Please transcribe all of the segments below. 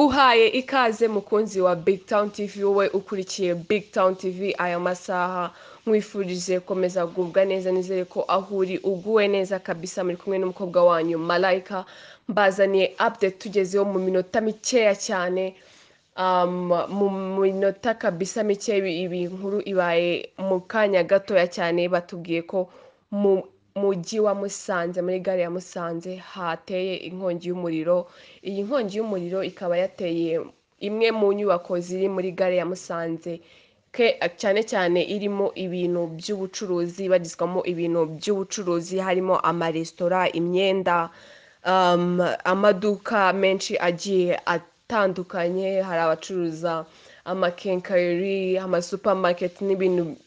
Nguhaye ikaze mukunzi wa Big Town TV, wowe ukurikiye Big Town TV aya masaha, nkwifurije gukomeza kugubwa neza. Nizere ko aho uri uguwe neza kabisa. Muri kumwe n'umukobwa wanyu Malayika, mbazaniye update tugezeho mu minota mikeya cyane, mu minota kabisa mike. Ibi nkuru ibaye mu kanya gatoya cyane. Batubwiye ko mu mujyi wa Musanze, muri gare ya Musanze, hateye inkongi y'umuriro. Iyi nkongi y'umuriro ikaba yateye imwe mu nyubako ziri muri gare ya Musanze, cyane cyane irimo ibintu by'ubucuruzi, ibarizwamo ibintu by'ubucuruzi, harimo amaresitora, imyenda, amaduka menshi agiye atandukanye. Hari abacuruza amakenkayori, amasupamaketi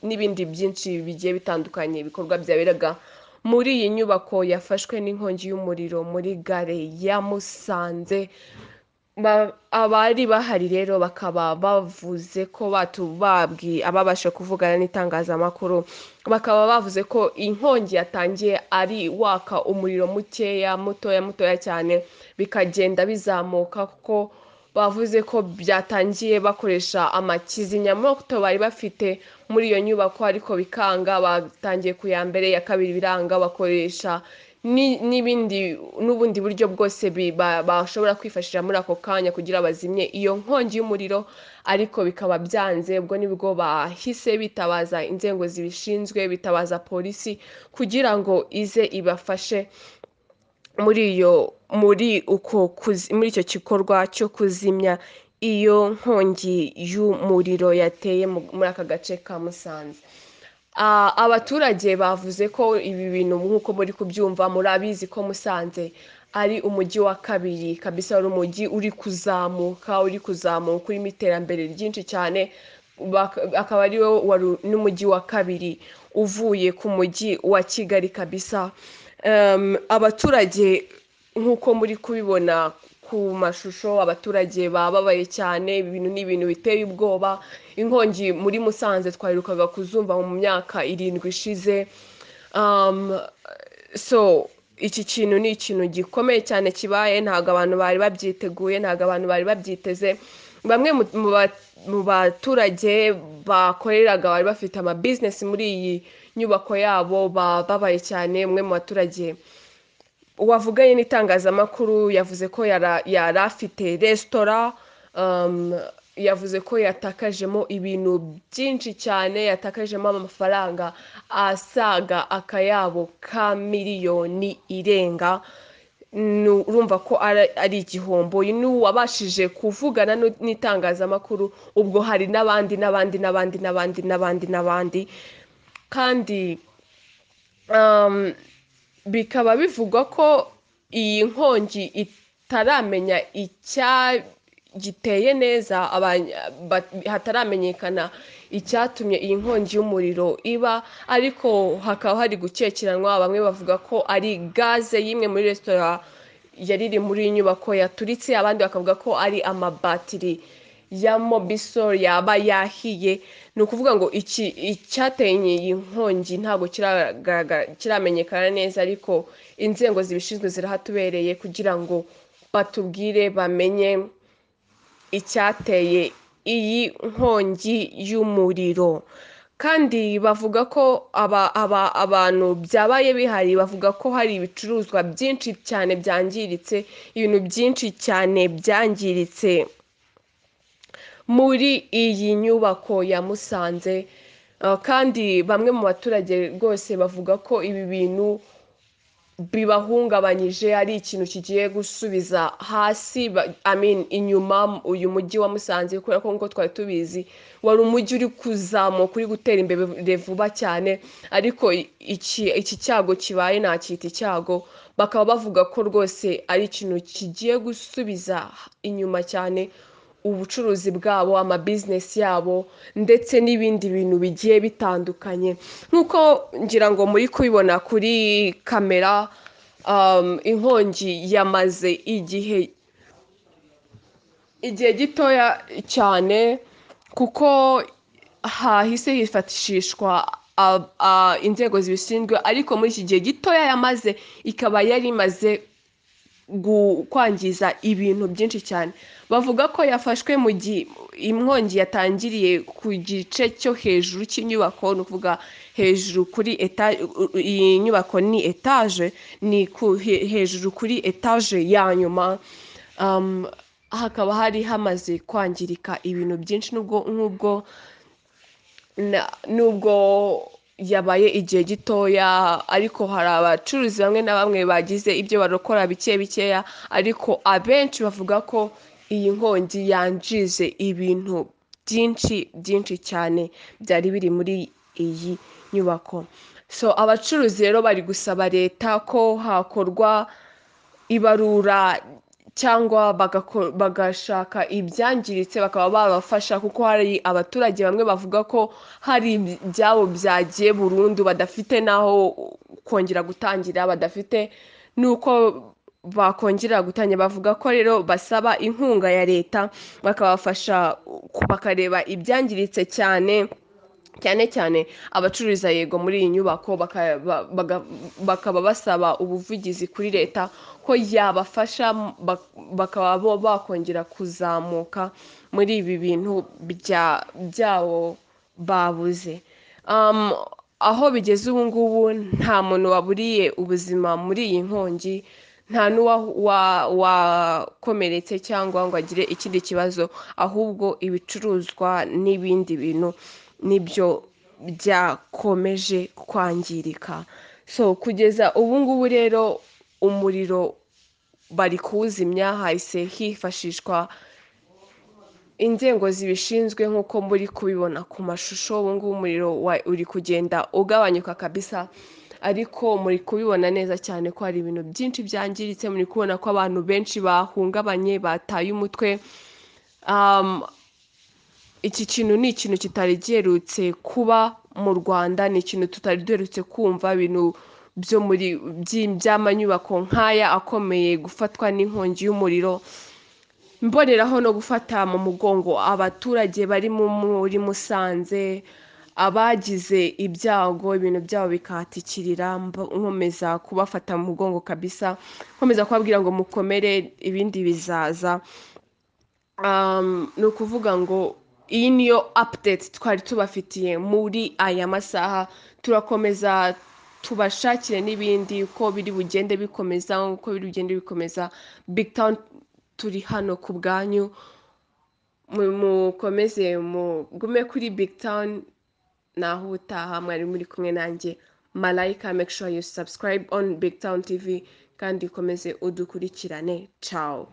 n'ibindi byinshi bigiye bitandukanye. Ibikorwa byaberaga muri iyi nyubako yafashwe n'inkongi y'umuriro muri gare ya Musanze. Abari bahari rero bakaba bavuze ko babwiye ababasha kuvugana n'itangazamakuru, bakaba bavuze ko inkongi yatangiye ari waka umuriro mukeya, mutoya mutoya cyane, bikagenda bizamuka, kuko bavuze ko byatangiye bakoresha amakizimyamoto bari bafite muri iyo nyubako, ariko bikanga. Batangiye ku ya mbere, iya kabiri biranga, bakoresha n'ibindi n'ubundi buryo bwose bashobora kwifashisha muri ako kanya kugira bazimye iyo nkongi y'umuriro, ariko bikaba byanze. Ubwo nibwo bahise bitabaza inzego zibishinzwe, bitabaza polisi kugira ngo ize ibafashe muri iyo muri uko muri icyo gikorwa cyo kuzimya iyo nkongi y'umuriro yateye muri aka gace ka Musanze. Abaturage bavuze ko ibi bintu, nk'uko muri kubyumva, murabizi ko Musanze ari umujyi wa kabiri kabisa, ari umujyi uri kuzamuka, uri kuzamuka, urimo iterambere ryinshi cyane, akaba ari wo wari n'umujyi wa kabiri uvuye ku mujyi wa Kigali kabisa. Abaturage, nk'uko muri kubibona ku mashusho, abaturage bababaye cyane. Ibi bintu ni ibintu biteye ubwoba. Inkongi muri Musanze twaherukaga kuzumva mu myaka 7 ishize. So iki kintu ni ikintu gikomeye cyane kibaye, ntabwo abantu bari babyiteguye, ntabwo abantu bari babyiteze. Bamwe mu baturage bakoreraga, bari bafite ama business muri iyi nyubako yabo, bababaye cyane. Umwe mu baturage wavuganye n'itangazamakuru yavuze ko yari afite resitora, yavuze ko yatakajemo ibintu byinshi cyane, yatakajemo amafaranga asaga akayabo ka miliyoni irenga. Urumva ko ari igihombo. Uyu ni uwabashije kuvugana n'itangazamakuru, ubwo hari n'abandi n'abandi n'abandi n'abandi n'abandi n'abandi. Kandi bikaba bivugwa ko iyi nkongi itaramenya icyagiteye neza, hataramenyekana icyatumye iyi nkongi y'umuriro iba, ariko hakaba hari gukekeranwa. Bamwe bavuga ko ari gaze y'imwe muri resitora yari iri muri iyi nyubako yaturitse, abandi bakavuga ko ari amabatiri ya Mobisol yaba yahiye. Ni ukuvuga ngo icyateye iyi nkongi ntabwo kiramenyekana neza, ariko inzego zibishinzwe zirahatubereye kugira ngo batubwire, bamenye icyateye iyi nkongi y'umuriro. Kandi bavuga ko abantu byabaye bihari, bavuga ko hari ibicuruzwa byinshi cyane byangiritse, ibintu byinshi cyane byangiritse muri iyi nyubako ya Musanze. Kandi bamwe mu baturage rwose bavuga ko ibi bintu bibahungabanyije, ari ikintu kigiye gusubiza hasi, I mean, inyuma uyu mujyi wa Musanze, kubera ko nk'uko twari tubizi wari umujyi uri kuzamuka, uri gutera imbere vuba cyane, ariko iki cyago kibaye, nacyita icyago, bakaba bavuga ko rwose ari ikintu kigiye gusubiza inyuma cyane ubucuruzi bwabo, amabizinesi yabo, ndetse n'ibindi bintu bigiye bitandukanye. Nk'uko ngira ngo muri kubibona kuri kamera, inkongi yamaze igihe gitoya cyane, kuko hahise hifashishwa inzego zibishinzwe, ariko muri iki gihe gitoya yamaze ikaba yari imaze Kwangiza ibintu byinshi cyane. Bavuga ko yafashwe mu gihe inkongi yatangiriye ku gice cyo hejuru cy'inyubako, ni ukuvuga hejuru kuri iyi nyubako ni etaje, ni hejuru kuri etaje ya nyuma. Hakaba hari hamaze kwangirika ibintu byinshi, nubwo yabaye igihe gitoya, ariko hari abacuruzi bamwe na bamwe bagize ibyo barokora bike bikeya, ariko abenshi bavuga ko iyi nkongi yangije ibintu byinshi byinshi cyane byari biri muri iyi nyubako. So abacuruzi rero bari gusaba leta ko hakorwa ibarura cyangwa bagashaka ibyangiritse bakaba babafasha, kuko hari abaturage bamwe bavuga ko hari ibyabo byagiye burundu, badafite n'aho kongera gutangira, badafite n'uko bakongera gutangira. Bavuga ko rero basaba inkunga ya leta bakabafasha, bakareba ibyangiritse cyane cyane cyane abacururiza yego muri iyi nyubako, bakaba basaba ubuvugizi kuri leta ko yabafasha bakaba bo bakongera kuzamuka muri ibi bintu byabo babuze. Aho bigeze ubu ngubu nta muntu waburiye ubuzima muri iyi nkongi, nta n'uwakomeretse cyangwa ngo agire ikindi kibazo, ahubwo ibicuruzwa n'ibindi bintu nibyo byakomeje kwangirika. So kugeza ubu ngubu rero umuriro bari kuwuzimya, hahise hifashishwa inzego zibishinzwe nk'uko muri kubibona ku mashusho. Ubu ngubu umuriro uri kugenda ugabanyuka kabisa, ariko muri kubibona neza cyane ko hari ibintu byinshi byangiritse. Muri kubona ko abantu benshi bahungabanye, bataye umutwe. Iki kintu ni ikintu kitari giherutse kuba mu Rwanda, ni ikintu tutari duherutse kumva, ibintu byo muri by'amanyubako nk'aya akomeye gufatwa n'inkongi y'umuriro. Mboneraho no gufata mu mugongo abaturage bari muri Musanze, abagize ibyago ibintu byabo bikahatikirira, nkomeza kubafata mu mugongo kabisa, nkomeza kubabwira ngo mukomere, ibindi bizaza. Ni ukuvuga ngo iyi niyo update twari tubafitiye muri aya masaha. Turakomeza tubashakire n'ibindi uko biri bugende bikomeza, uko biri bugende bikomeza. Big Town turi hano ku bwanyu, mukomeze mugume kuri Big Town. Naho ubutaha, mwari muri kumwe nanjye Malayika. Make sure you subscribe on Big Town TV kandi ukomeze udukurikirane. Ciao.